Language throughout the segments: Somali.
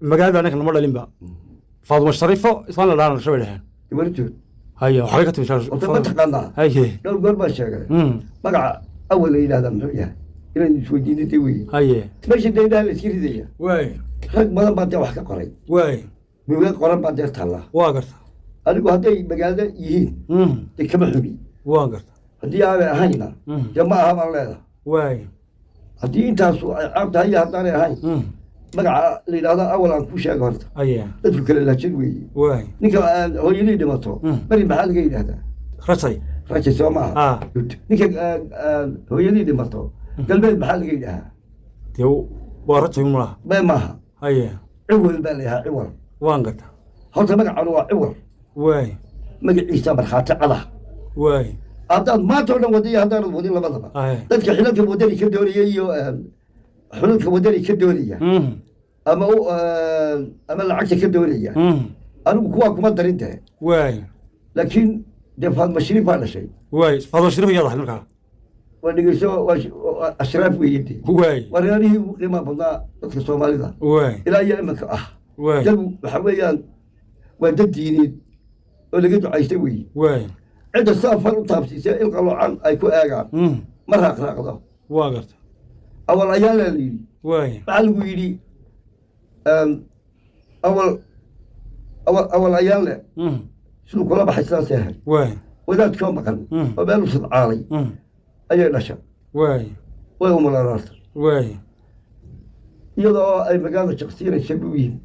Magaalada anaka nama dhalinba. Faaduma Sharifo islaan la dhaana dhashay bay dhaheen. Warjood. Haye, waxay ka timi. Horta ma taqaanaa? Haye. Dhowr goor baa sheegay. Magaca awal la yidhahdaa muxuu yahay? Inaan isweydiinatay weye. Meesha dee indhaha la iska ridaya. Rag badan baa dee wax ka qoray. Buugaag qoran baa dee taallaa. Waa garta. Anigu hadday magaalo yihiin, dee kama xubi. Waa garta. Haddii aanay ahayna, dee ma aha baan leedahay. Haddii intaasu ay caab tahay iyo haddaanay ahayn, magaca la yidhahdo awal aan kuu sheego horta. Dadku kala laajad weeye. Ninka aan hooyadii dhimato, beri maxaa laga yidhahdaa? Rajay. Rajay, soo maaha? Ah. Good. Ninka hooyadii dhimato galbeed maxaa laga yidhahaa? Dee waa rajay malaha. Be maaha. Ciwal baa la yidhahaa, ciwal. Waan garta. Horta magacan waa ciwal. Magaciisa markhaati cada. Haddaad maanta o dhan wadiyo haddaanad wadin labadaba, dadka xilalka wadani ka doonaya iyo xilalka wadani ka doonaya ama ama lacagta ka doonaya, anigu kuwaa kuma darin dee. Laakiin dee Faadma Shariif baa dhashay. Waay, Faaduma Shariif ayaad ahayd markaa. Waa dhegeyso, waa ashraaf weeye dee. Waa reerihii ugu qiimaha badnaa dadka Soomaalida ilaa iyo iminka ah. Dad waxa weeyaan waa dad diineed oo laga ducaystay weeye. Cidda saa far u taabsiisay il qaloocan ay ku eegaan, ma raaqraaqdo. Waa garta. Awal ayaa la yidhi. Waxaa lagu yidhi awal ayaanle siduu kula baxay sidaasay ahayd. Wadaadkoo maqan oo meel u sadcaalay ayay dhasha. Way umularaartay. Iyadoo ay magaalada jaqsiinaysa buu yimi.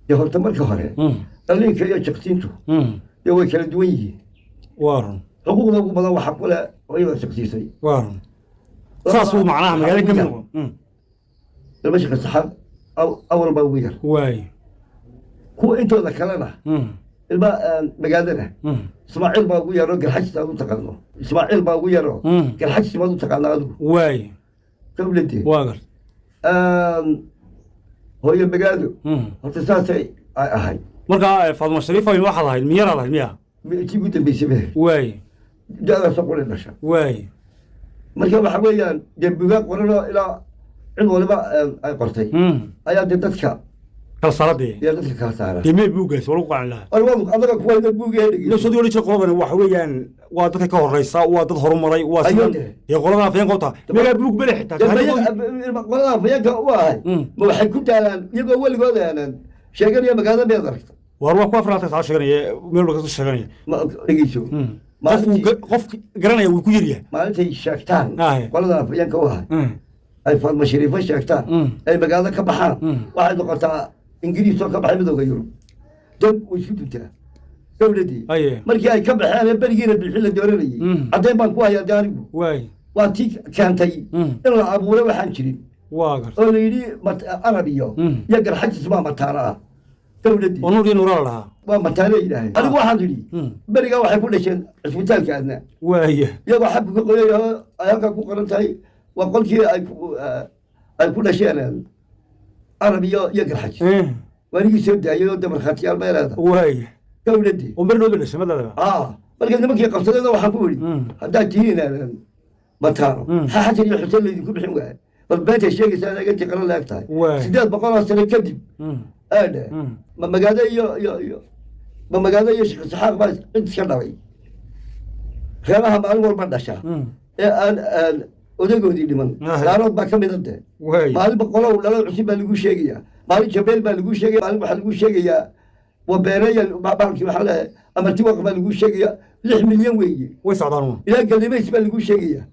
Dee horta marka hore dhaliinka iyo jaqsiintu dee way kala duwan yihiin. Waa run. Xuquuqda ugu badan waxaa ku leh hooyada jaqsiisay. Waa run, saas uu macnaha magaalada ka mid noqon. Ilma shaqa saxaab awal baa ugu yar. Kuwa intooda kalena, ilma magaaladana, Ismaaciil baa ugu yaroo Garxajis aad u taqaano. Ismaaciil baa ugu yaroo Garxajis baad u taqaana adigu. Dowladee. Waa garta. Hooyo magaalo horta saasay ay ahayd. Markaa Faaduma Shariif waxaad ahayd miyaraad ahayd miya? Tii ugu dambeysay ba. Da-daasoo quri dhasha. Marka waxa weeyaan dee bugaag qoranoo ilaa cid waliba ay qortay ayaa dee dadka kala saaradee. Dee dadka kala saara. Dee mee buuggaas waa lagu qancin lahaa? Arwaadu adaga kuwa buugee dhegeyso. Nafsadii odhan jiray qoladan waxa weeyaan waa dadka ka horeysa, waa dad horumaray, waa Ayuu sidan. dee. Dee qoladan afayeen qabta megaa buug bele xitaa Dee taariikhoodii- qolada afayeenka u ahay, ma waxay ku daalaan iyagoo weligood aanan sheeganaya magaalada miyaad aragta? Waar waa ku 24 saac sheeganaya, meel walba kasoo sheeganaya. Ma dhegeyso. Qof uu qof garanaya wuu ku yaryahay. Maalintay sheegtaan qoladan afayeenka u ahay, ay Faadma Shariifo sheegtaan, ay magaalada ka baxaan, waxay noqotaa Ingiriis oo ka baxay Midooda Yurub, dad way isku duntaa dowladdii. Markii ay ka baxeen ee berigiina bixin la dooranayay, caddeyn baan ku hayaa dee anigu. Waa tii keentay in la abuuray waxaan jirin Waa garta. oo la yidhi Arab iyo iyo Garxajis baa mataana ah dowladdii. Oo Nuur iyo Nuuraa la dhahaa. Waa mataane yidhaaheen. Anigu waxaan idhi berigaa waxay ku dhasheen cisbitaalka Adna, iyagoo xabku ka qoyay oo ay halkaa ku qoran tahay waa qolkii ay ku dhasheen Arab iyo Garxajis. Waanigii soo daayay oo de markhaatiyaal bay leedahay dowladdii. Oo mar loo dhashay madadaba. Marka nimankii qabsadayna waxaan ku idhi, haddaad tihiin mataano, Xasan iyo Xuseen laydinku bixin waaya? Bal beentay sheegaysaa inaga intii qaran la eg tahay. 800 oo sano kadib aadhe, ma magaalo iyo ma magaalo iyo Sheekh Saxaaq baa cid iska dhalay? Reeraha maalin walba dhasha ee aan odagoodii dhiman, Daarood baa ka mida dee. Maalin boqolow dhalo cusub baa lagu sheegayaa, maalin jabeel baa lagu sheegaya, maalin waxaa lagu sheegayaa wabeereya bahalkii waxaa leeyahay amartiwaq baa lagu sheegayaa. 6 milyan weeye. Way socdaan uun. Ilaa Galimays baa lagu sheegayaa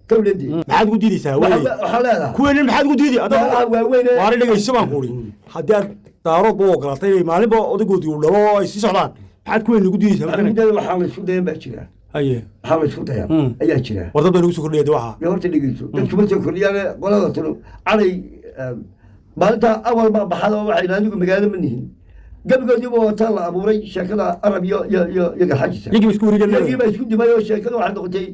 dowladdii. Maxaad ugu diidaysaa wey? Waxaa leedahay kuweenin maxaad ugu diidi? Meelaha waaweyn ee Waana dhegeyso baan ku uri, haddii aad Daaroodba u ogolaatay inay maalinba odagoodii uu dhalo oo ay sii socdaan, maxaad kuween ugu diidaysaa marka? Arrinteeda waxaa la isku dayan baa jira. Waxaa la isku dayan ayaa jira. War dad baa nagu soo kordhaya de waxaa. Dee horta dhegeyso, dadkuma soo kordhiyaane qolada tanu caday maalinta awal baa baxada oo waxay anigu magaalada ma nihin. Gebigoodiiba wataa la abuuray sheekada Arab iyo Garxajisa. Iyagii ba isku wareegeen. Iyagii baa isku dimay oo sheekada waxay noqotay